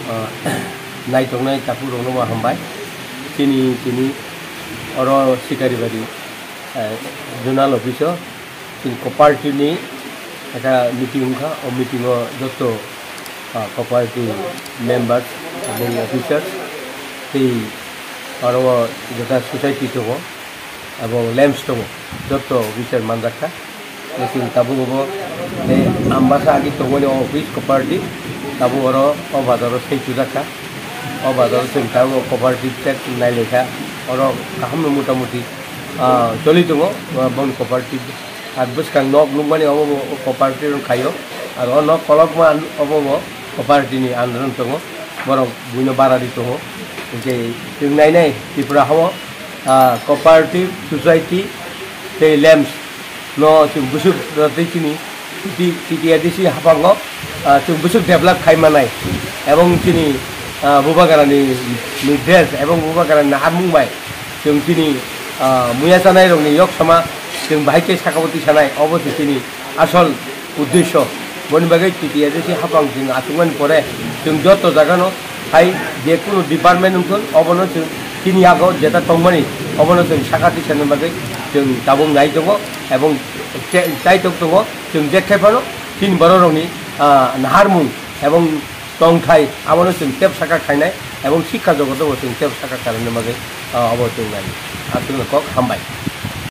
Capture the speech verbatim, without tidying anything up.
Ah, naitongnai takhuk rokno bo hambai. Chini, chini oro Sikaribari, eh, zonal office o chini cooperative ni ekta meeting wngkha. O meeting o joto, ah, cooperative members ebong officers tei oro jeta society tongo. Abo lamps tongo, joto officer manjakha. Chwng tabuk obo tei Ambasa agi tongmani o office cooperative, tabuk oro o bazaro sei chujakha. O bazaro chwng tabuk cooperative check nailaikha. Oro kahamno motamuti, ah, choli tongo, ah, boni cooperative. Ar bwskang nok nukmani obo bo cooperative khaio. Ar o nok kolokma obo bo cooperative ni under tongo. Borok buino bara ri tongo. Hinkhe chwng nainai Tripura hao ah, cooperative society tei lamps no chwng bwswk tei chini T T A D C haphango, ah, chwng bwswk develop khai manai ebong chini, ah, Bubagrani ni dress ebong Bubagrani naharmung bai chwng chini, ah, muya chanai rokni yok sama chwng bahai khe saka o tisanai obo se chini asol uddesho. Boni bagwi T T A D C hapang chwng achukmani pore chwng joto jagano hai je kunu department wngthun obono chwng chini yago jeta tongmani obono chwng saka tisani bagwi chwng tabuk nai tongo ebong che-, chaitok tongo. Chwng je khe phano chini borok rokni, ah, naharmung ebong tongthai abono chwng tep saka khainai ebong sikha jogoto bo chwng tep saka khainani bagwi, ah, obo chwng nai. Aswkno kok hambai.